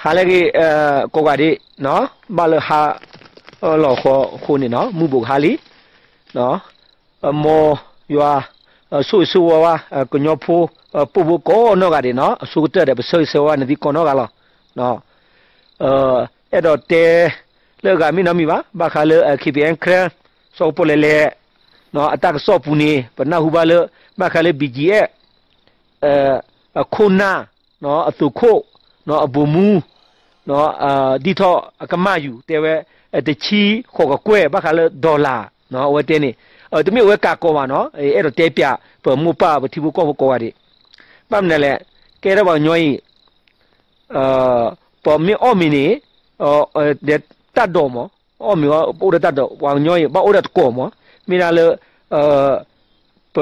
ဟါလၢအဂ့ၤ ကိးဂၤဒဲး, ဘၣ်လၢဟါလီၤဃီအဃိန့ၣ်နီၤ မုၢ်ဘူးကဟါလံ, မ်ယွၤ ဆိၣ်ဂ့ၤဆိၣ်ဝါဝါ ကညီဖိ ပိာ်ဖိကိးနီၢ်ဂၤဒဲးနီၤ အဆိကတၢၢ်ဒီး ပဆၢဂ့ၤဆၢဝါနသုကိးနီၢ်ဂၤလီၤ. အဲၣ်ဒိးတဲ လၢအဂၤမ့ၢ်နီတမံၤဘၣ် ဘၣ်ဃးလၢ KPN Karen စီၤကပီၤလဲၤလဲၤ အတၢ်ကစီၣ်ပူၤန့ၣ် ပနၢ်ဟူဘၣ်လၢ ဘၣ်ဃးလၢ BGF အခိၣ်နၢ် အသုးခိၣ် အဘိၣ်မူ ဒ်ထီၣ်အကမၣ်ယူၤ တဲဝဲ တဆံဃိးကကွဲၢ် ဘၣ်ဃးလၢ dollar အဝဲတဲန့ၣ် တမ့ၢ်အဝဲကးကီးဘၣ်နီၤ အဲၣ်ဒိးတဲပၠး ပမိၢ်ပၢ်ပထံဖိကီၢ်ဖိကိးဂၤဒဲး ဘၣ်မနုၤလဲၣ် ကဲထီၣ်ပှၤကညီအံၤ ပမ့ၢ်အီၣ်မ့ၤန့ၣ် ဒီးတၢ်ဒိးမး အီၣ်မ့ၤဝဲ ပအိၣ်ဒီးတၢ်ဒိး ပှၤကညီအံၤ ဘၣ်အိၣ်ဒီးတကိးမး မ့ၢ်ဒၣ်လၢ ပ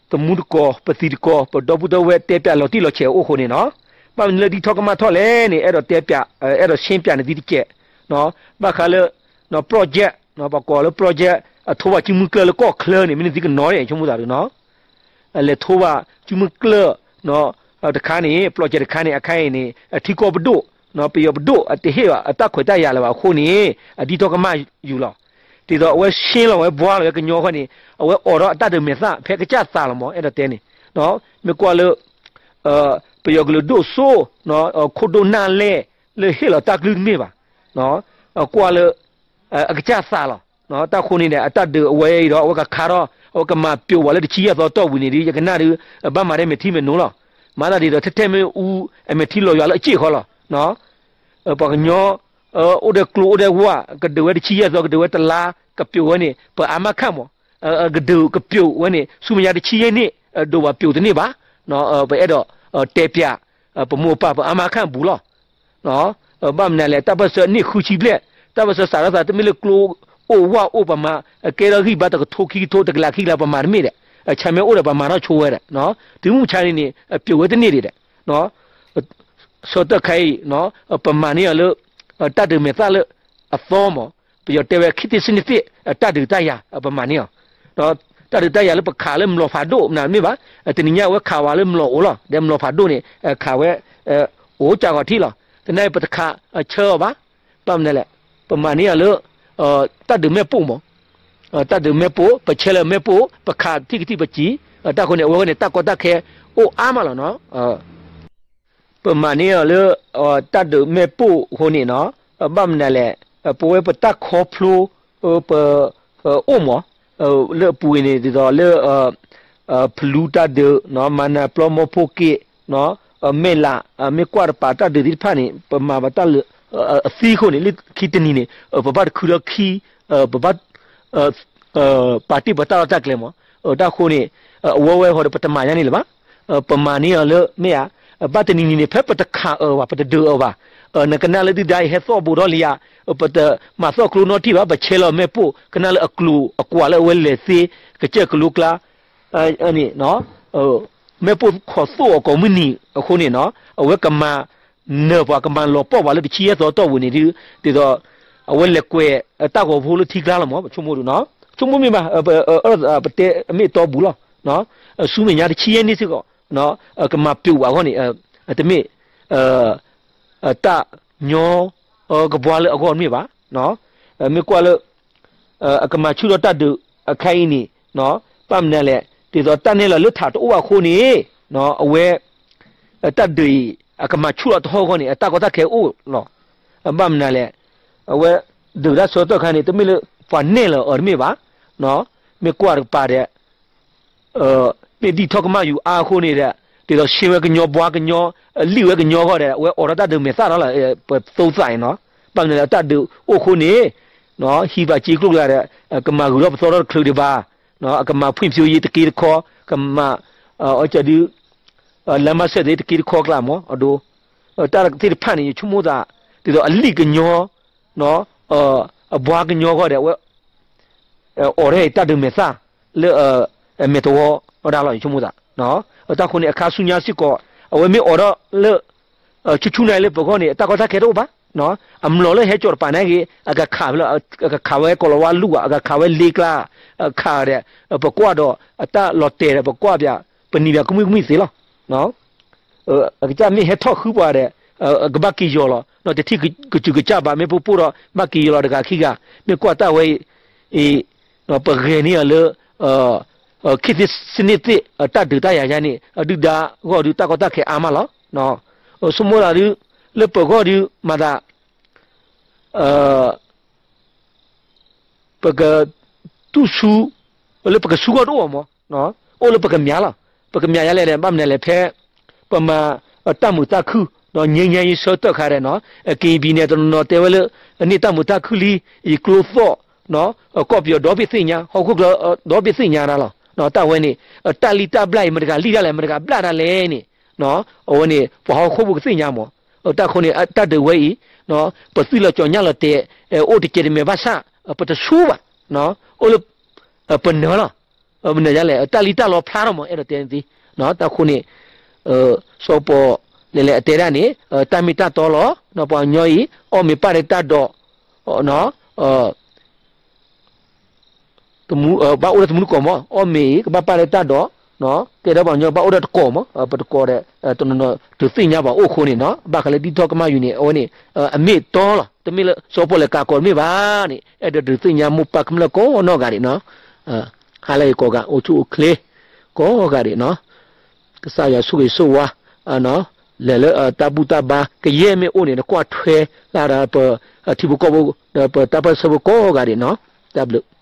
သမူတကိး ပသံတကိး ပဒီပုၢ်ဒီဝဲၢ်တဲပၠးလီၤတံၢ်လီၤဆဲးအိၣ်အဃိန့ၣ်နီၤ ဘၣ်မနုၤလၢဒ်ထီၣ်ကမၣ်ထီၣ်လဲၣ်န့ၣ် အဲၣ်ဒိးတဲပၠး အဲၣ်ဒိးရှင်းပၠးနသုတကဲး ဘၣ်ဃးလၢ project ပှၤကိးလၢ project အထိဘၣ်စုမုၢ်ကျၢၢ်လၢကီၢ်ချၢန့ၣ် မ့ၢ်နသုကနီၤန့ၣ် ဆိကမိၣ်သးဒုးနီၤ လဲၤထိဘၣ်စုမုၢ်ကျၢၢ် တခါန့ၣ် project တခါန့ၣ် အခါအံၤန့ၣ် အထံကီၢ်ပဒိၣ် ပယီၤပဒိၣ် အတဟ့ၣ်အတၢ်ခွဲးတၢ်ယာ်လၢၤဘၣ်အဃိန့ၣ် အဒ်ထီၣ်ကမၣ်ယူၤလီၤ. ဒ်သိးအဝဲရှင်းလီၤဝဲဘှါလီၤဝဲကညီဃီန့ၣ် အဝဲအိးထီၣ်အတၢ်ဒုးမဲာ်သၣ်ဖဲကစၢ်သးလီၤမး အဲၣ်ဒိးတဲန့ၣ် မ့ၢ်ကွၢ်လၢ ပယီၤကလုာ်ဒိၣ်စိ ခိၣ်ဒိၣ်နၢ်လဲၢ် လၢဟ့ၣ်လီၤတၢ်ကလုၢ်တမ့ၢ်ဘၣ် ကွၢ်လၢ အကစၢ်သးလီၤ. တၢ်ဃိန့ၣ်ဒီး အတၢ်ဒုးအဝဲအံၤဒီး အဝဲကခါထီၣ် အဝဲကမၤပျိးဝဲလၢတဆံယဲၢ်သီတီၢ်ဝံၤန့ၣ်ဒီး ယကနၣ်ဒီး ဘၣ်မၤဒဲးမဲာ်ထံမဲာ်နိလီၤ. မၤသးဒ်သိး ထဲထဲမ့ၢ်အူ အမဲာ်ထံလီၤယွၤလၢအစ့ၣ်ဃီလီၤ. ပှၤကညီ အိၣ်ဒီးကျိအိၣ်ဒီးဝၣ် ကဒုးဝဲတဆံယဲၢ်သီ ကဒုးဝဲတလါ ကပျိးဝဲန့ၣ် ပအါမးခၣ်မး ကဒုးကပျိးဝဲန့ၣ် ဆူမဲာ်ညါတဆံယဲၢ်န့ၣ် ဒိးဘၣ်ပျိးတန့ၢ်ဘၣ်. ပအဲၣ်ဒိး တဲပၠး ပမိၢ်ပၢ် ပအါမးခၣ်ဘူးလီၤ. ဘၣ်မနုၤလဲၣ် တၢ်ပၢၢ်ဆၢအနံၣ်ဃုဆံဘျဲၣ် တၢ်ပၢၢ်ဆၢစးထီၣ်သး တမ့ၢ်လၢကျိအိၣ်ဝၣ်အိၣ်ပမၤ ကဲထီၣ်ဂံၢ်ဘါတကထိခံကထိ တကလးခံကလးပမၤတမ့ၢ်ဒီး ဆၣ်မဲာ်အိၣ်ဒီး ပမၤထီၣ်ဆိဝဲဒီး တုၤမုၢ်ဆါန့ၣ်န့ၣ် ပျိးဝဲတန့ၢ်ဒံးဒီး ဆၢကတီၢ်ခဲအံၤ ပမၤန့ၢ်အီၤလၢ တၢ်ဒုးမဲာ်သၣ်လၢအသီမး ပယီၤတဲဝဲ ခေတ်သစ်စနစ်သစ် တၢ်ဒုးတၢ်ယၤ ပမၤန့ၢ်အီၤ တၢ်ဒုးတၢ်ယၤလၢပခးလၢမျိာ်ဖးဒိၣ်မနုၤမ့ၢ်ဘၣ် တနံၤညါအဝဲခးဝဲလၢမျိာ်အိၣ်လီၤ ဒီးမျိာ်ဖးဒိၣ်န့ၣ် ခးဝဲ အိၣ်ကၢ်ဂီၤထံလီၤ. သနာ်က့ ပတခးဆၢအီၤဘၣ်. ဘၣ်မနုၤလဲၣ် ပမၤန့ၢ်အီၤလၢ တၢ်ဒုးမ့ၣ်ပိၢ်မး တၢ်ဒုးမ့ၣ်ပိၢ် ပဆဲးလၢမ့ၣ်ပိၢ် ပခးထံၣ်ကထံၣ်ပစံး တၢ်ဃိန့ၣ် အဝဲဃီန့ၣ် တၢ်ကီတၢ်ခဲအိၣ်အါမးလီၤနီၤ. ပမၤန့ၢ်အီၤလၢ တၢ်ဒုးမ့ၣ်ပိၢ်အဃိန့ၣ်နီၤ ဘၣ်မနုၤလဲၣ် ပဝဲပတၢ်ခီဖျိ ပ အိၣ်မး လၢအပူၤအံၤန့ၣ် ဒ်သိးလၢ ဖလူတၢ်ဒုး မၤနၢၤပျီမီဖိက့း မဲၢ်လး မ့ၢ်ကွၢ်တပၤတၢ်ဒုးသ့ၣ်တဖၣ်န့ၣ် ပမၤဘၣ်တၢ်လၢ အသံအဃိန့ၣ် လၢခံတနံၤန့ၣ် ပဘၣ်တခုဒီးခံ ပဘၣ် ပာ်တ့ၢ်ပတၢ်လီၢ်တၢ်ကျဲမး တၢ်ဃိန့ၣ် အဝဲဝဲဃီဒီး ပတမၤညါန့ၣ်လၢၤဘၣ်. ပမၤန့ၢ်အီၤလၢ မ့ၢ်ဧါ ဘၣ်တနံၤနံၤန့ၣ် ဖဲပတခးအၢဘၣ် ပတဒုးအၢဘၣ် နကနၣ်လၢဒုၣ်ဒါအံၤဟဲသီၣ်ဘိးထီၣ်လံဧါ ပတမၤသီၣ်ကျိနီတထံၣ်ဘၣ် ပဆဲးလီၤမ့ၣ်ပိၢ် ကနၣ်လၢအကျိၤအကွာ်လၢအဝဲလဲၤသ့ ကစၢၢ်ကလိကျါ န့ၣ် မ့ၣ်ပိၢ်ခိးသိၣ်အီၤကိးမုၢ်နံၤအဃိန့ၣ်နီၤ အဝဲကမၤနၢၤပှၤ ကမၤလီၤပှီၢ်ပှၤလၢတဆံယဲၢ်သီတီၢ်ဝံၤန့ၣ်ဒုး ဒ်သိး အဝဲလဲၤကွဲးတၢ်ဂီၤဖိလၢထံကျါလီၤမး ပဆိကမိၣ်ဒုးနီၤ ဆိကမိၣ်မ့ၢ်ဘၣ် ပတဲအမ့ၢ်အတီပူၤလီၤ ဆူမဲာ်ညါတဆံယဲၢ်န့ၣ်စ့ၢ်ကီး ကမၤပျိးဘၣ်အဂီၢ်န့ၣ် တမ့ၢ် တၢ်ညီ ကဘှါလၢအဂီၢ်တမ့ၢ်ဘၣ် မ့ၢ်ကွၢ်လၢ အကမၤဆူၣ်ထီၣ်တၢ်ဒုးအခါအံၤန့ၣ် ဘၣ်မနုၤလဲၣ် ဒ်သိးတၢ်နဲၣ်လီၤလၢထးတအိၣ်ဘၣ်အဃိန့ၣ် အဝဲ တၢ်ဒုးအံၤ အကမၤဆူၣ်ထီၣ်တဟီၣ်အဂီၢ်န့ၣ် အတၢ်ကီတၢ်ခဲအိၣ်လီၤ. ဘၣ်မနုၤလဲၣ် အဝဲ ဒုးတၢ်ဆၢကတီၢ်ခါန့ၣ် တမ့ၢ်လၢပှၤနဲၣ်လီၤအီၤတမ့ၢ်ဘၣ် မ့ၢ်ကွၢ်တကပၤဒီး မ့ၢ်ဒ်ထီၣ်ကမၣ်ယူၤအါအဃိန့ၣ်ဒီး ဒ်သိးဆှၢဝဲကညီဘှါကညီ လံၣ်ဝဲကညီအဂီၢ်ဒီး အဝဲအိးထီၣ်တၢ်ဒုးမဲာ်သၣ်ထီၣ်လီၤ ပသိသးအံၤနီၤ ဘၣ်မနုၤလဲၣ် တၢ်ဒုးအိၣ်အဃိန့ၣ် ဟံးဘၣ်စ့ကျိၣ်ကျါဒီး ကမၤဂုာ်ထီၣ်ပသီထီၣ်တချုးဒံးဘၣ် ကမၤ ဖွံ့ဖြိုးရေး တက့တခီ ကမၤ အီၣ်ကဒု လမ်းမဆက်ရေး တက့တခီကျါမး အဒိ တၢ်သ့ၣ်တဖၣ်န့ၣ် ယဆိကမိၣ်သး ဒ်သိးအလံၣ်ကညီ အဘှါကညီအဂီၢ်ဒီး အဝဲ အိးထီၣ်တၢ်ဒုးမဲာ်သၣ်လၢ မဲာ်သဝီဒၣ်လီၤ ယဆိကမိၣ်သး တၢ်ဃိန့ၣ် အခါဆူညါစ့ၢ်ကီး အဝဲမ့ၢ်အိးထီၣ်လၢ ဆူၣ်ဆူၣ်န့ၣ်လၢပဂီၢ်န့ၣ် အတၢ်ကီတၢ်ခဲတအိၣ်ဘၣ် အမျိာ်လၢဟဲကၠီၤတပၤန့ၣ်ဂ့ၤ အကခးလၢ အကခးဝဲကီၤလၤဝါလူၢ်ဘၣ် အကခးဝဲလ့ကျါ ခးဒီး ပကွၢ်ဒီးအတၢ်လီၤတဲာ်ဒီး ပကွၢ်ပၠး ပနံၤပၠးကမှံကမှံသ့လီၤ အကစၢ်မ့ၢ်ဟဲထီၣ်ဃုပှၤဒီး ကဘၣ်က့ၤယီၤလီၤ. တထံၣ်ကစူၤကစၢ်ဘၣ် မ့ၢ်ပပိၢ်ဒီး ဘၣ်က့ၤယီၤလီၤတဂၤခံဂၤ, မ့ၢ်ကွၢ်တၢ်ဝဲအံၤ ပဂဲၤန့ၢ်အီၤလၢ ခေတ်သစ်စနစ်သစ် တၢ်ဒုးတၢ်ယၤယါန့ၣ် အဒုၣ်ဒါဂီၢ်ဒုး တၢ်ကီတၢ်ခဲအါမးလီၤ. ဆိကမိၣ်ဒၣ်ဒုး လၢပဂီၢ်ဒုး မၤသး ပက တူၢ်ဆူ လၢပကဆူဂီၢ်တအိၣ်မး, အိၣ်လၢပကမၠးလီၤ. ပကမၠးယါလဲၣ်န့ၣ် ဘၣ်မနုၤလဲၣ် ဖဲ ပမၤ တၢ်မုာ်တၢ်ခုၣ် ငြိမ်းချမ်းရေး ဆၢထၢၣ်ခါဒီးနီၤ ကရင်ပြည်နယ် တနီၤနီၤတဲဝဲလၢ အန့ၢ်တၢ်မုာ်တၢ်ခုၣ်လံ အံၤကျိသီၣ် ကီၢ်ပယီၤဒီဘ့ၣ်သ့ၣ်ညါ ဟီၣ်ခိၣ်ချၢ ဒီဘ့ၣ်သ့ၣ်ညါဒၣ်လီၤ. တၢ်ဝဲန့ၣ် တၢ်လံၣ်တၢ်ဘျၣ်အံၤ မတၤတဂၤလံၣ်ဒၣ်လဲၣ် မတၤတဂၤဘျၣ်ဒၣ်လဲၣ်န့ၣ် အဝဲန့ၣ် ပှၤဟီၣ်ခိၣ်ဖိကသ့ၣ်ညါမး. တၢ်ဃိန့ၣ် တၢ်ဒုးဝဲအံၤ ပသွံၣ်လီၤကၠီၤညၣ်လီၤတဲာ် အိၣ်တကဲးတမဲာ်ဘၣ်ဆၣ် ပတဆူဘၣ် အိၣ်လၢ ပနၢၤလီၤ. မနုၤလဲၣ် တၢ်လံၣ်တၢ်လီဖျါထီၣ်မး အဲၣ်ဒိးတဲန့ၣ်သ့. တၢ်ဃိန့ၣ် စီၤပီးလဲၤလဲၤအတဲဒၣ်န့ၣ် တၢ်မ့ၢ်တၢ်တီလီၤ. ပှၤကညီအံၤ အီၣ်မ့ၤပၢ်ဒီးတၢ်ဒိး ဘၣ်အိၣ်ဒီးတမူတကိးမး အီၣ်မ့ၤအံၤ ကဘၣ်ပၢ်ဒီးတၢ်ဒိး ကဲဒီးပှၤကညီဘၣ်အိၣ်ဒီးတကိးမး ပတကိးဒီး တနီၤနီၤဒုးသ့ၣ်ညါပှၤအိၣ်အဃိန့ၣ်နီၤ ဘၣ်ဃးလၢဒ်ထီၣ်ကမၣ်ယူၤန့ၣ် အဝဲန့ၣ် အမ့ၢ်တီလီၤ. တမ့ၢ်လၢစီၤပီးလဲၤကးကီးတမ့ၢ်ဘၣ်န့ၣ် အဲၣ်ဒိးဒုးသ့ၣ်ညါမိၢ်ပၢ်ကမျၢၢ်ကိးနီၢ်ဂၤဒံးနီၤ ဟါလၢအံၤကိးဂၤ အိၣ်ဆူၣ်အိၣ်ချ့ ကိးဂၤဒံးနီၤ ကစၢ်ယွၤဆိၣ်ဂ့ၤဆိၣ်ဝါ လဲၤလၢတၢ်ဘူၣ်တၢ်ဘါ ကယဲၢ်မ့ၢ်အိၣ်န့ၣ် နကွၢ်ထွဲလၢဒီးပထံဖိကီၢ်ဖိ ဒီးပတၢ်ပၢၢ်ဆၢဖိကိးဂၤဒံးနီၤ တၢ်ဘျုး